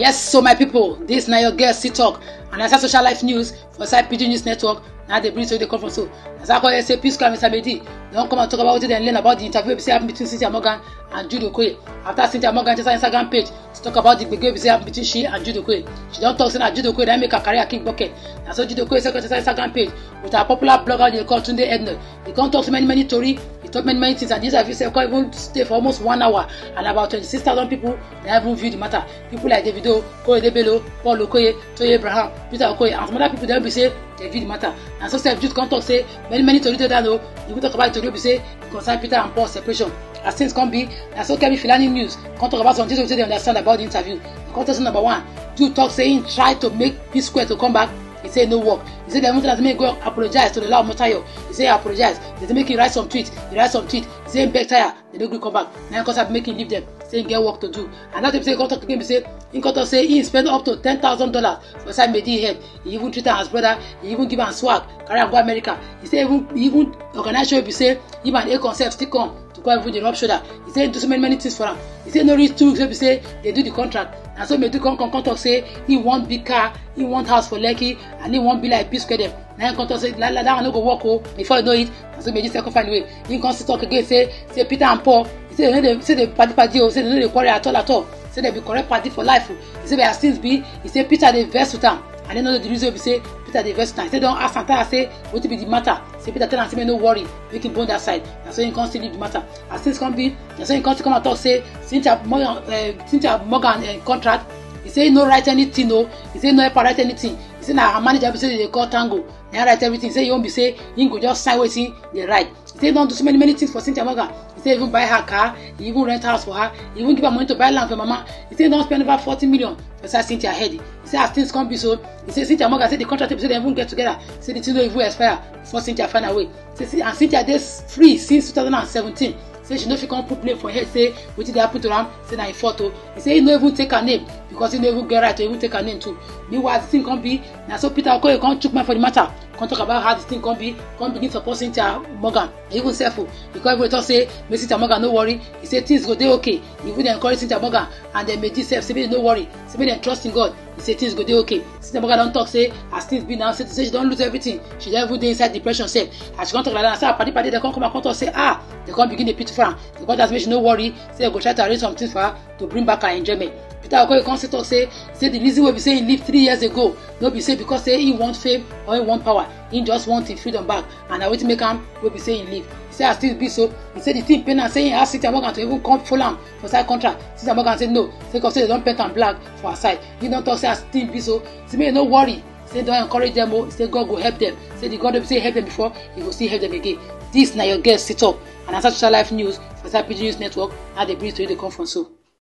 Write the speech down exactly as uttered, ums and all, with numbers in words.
Yes, so my people, this na your girl Still Talk, and as social life news for side Pidgin News Network, now they bring to the conference. So as I call it, say Peace Square, Mister Medi, don't come and talk about what they learn about the interview we say happen between Cynthia Morgan and Jude Okoye. After Cynthia Morgan just Instagram page to talk about the gbege we say happen between she and Jude Okoye, she don't talk say na Jude Okoye that make her career kick bucket. And so Jude Okoye second just Instagram page with our popular blogger they call Tunde Ednor. He can't talk so many many tori. He talk many many things, and this interview say come even stay for almost one hour, and about twenty six thousand people they even view the matter. People like Davido, Korede Bello, Paul Okoye, Toye Abraham, Peter Okoye, and some other people they be say they view the matter. And so self Jude come talk say many many tori dey down o. He even talk about tori be say e concern Peter and Paul separation. As things come be, na so Kemi Filani News come talk about some things wey they understand about the interview. He come talk say number one, Jude talk say he try to make P Square to come back. He say no work. He say they even tell us make go apologize to the Lao Motayo. He say apologize. They say make him write some tweet. He write some tweet. He say beg tire. They no gree come back. Now he come start make him leave them. Say he get work to do. And that time say he come talk again. He say he come talk say he spend up to ten thousand dollars for inside Medi head. He even treat am as brother. He even give am swag, carry am go America. He say even he even organize show be say him and Akon sef still come to come even dey rub shoulder. He say he do so many many things for am. He say no reach two weeks wey be say they do the contract. Na so Medi come come come talk say he want big car, he want house for Lekki, and he want be like P Square dem. Na him come talk say la la that one no go work o. Before you know it, na so Medi second find way. He come still talk again say say Peter and Paul, he say they no dey say they party party o, say they no dey quarrel at all at all. Say they be correct party for life o. He say but as things be, he say Peter dey vex with am. And then know the reason be say Peter dey vex with am. He say don ask am tire say wetin be the matter. Say Peter tell am say make no worry, make him bone that side. Na so he come still leave the matter. As things come be, na so he come still come and talk say Cynthia Morgan, uh, Cynthia Morgan uh, contract. He say he no write anything o. He say he no ever write anything. He say na her manager be say they dey call Tango. Na him write everything. He say he won't be say he go just sign wetin they write. He say he don do so many many things for Cynthia Morgan. He say he even buy her car, he even rent house for her, he even give her money to buy land for mama. He say he don spend over forty million for inside Cynthia head. He say as things come be so, he say Cynthia Morgan say the contract say they even get together. Say the thing no even expire before Cynthia find her way. Say see, and Cynthia dey free since two thousand and seventeen. Say she no fit come put blame for head say wetin dey happen to am. Say na him fault o. He say he no even take her name because he no even get right to even take her name too. Meanwhile, the thing come be na so Peter Okoye come chook mouth for the matter. Come talk about how the thing come be, come begin support Cynthia Morgan. He even sef o, he come even talk say make Cynthia Morgan no worry. He say things go dey okay. He even dey encourage Cynthia Morgan and dem Medi sef say make dem no worry, say make dem trust in God. He say things go dey okay. Cynthia Morgan don talk say as things be now, say say she don lose everything. She don even dey inside depression sef. As she come talk like that, na so her padi padi dem come come and come talk say ah, dem come begin dey pity for am. Dem come tell am say make she no worry, say dem go try to arrange some things for her to bring back her enjoyment. Peter Okoye come still talk say say the reason wey be say he leave three years ago no be say because say he want fame or he want power. He just want him freedom back, and na wetin make am wey be say he leave. He say as things be so, he say the thing pain am say he ask Cynthia Morgan to even come follow am for side contract. Cynthia Morgan say no, say because say they don paint am black for her side. He don talk say as things be so, say make he no worry. Say don encourage them o. Say God go help them. Say the God wey be say help them before, he go still help them again. This na your girl Still Talk, and as social life news for inside Pidgin News Network, how they bring to you the conference so.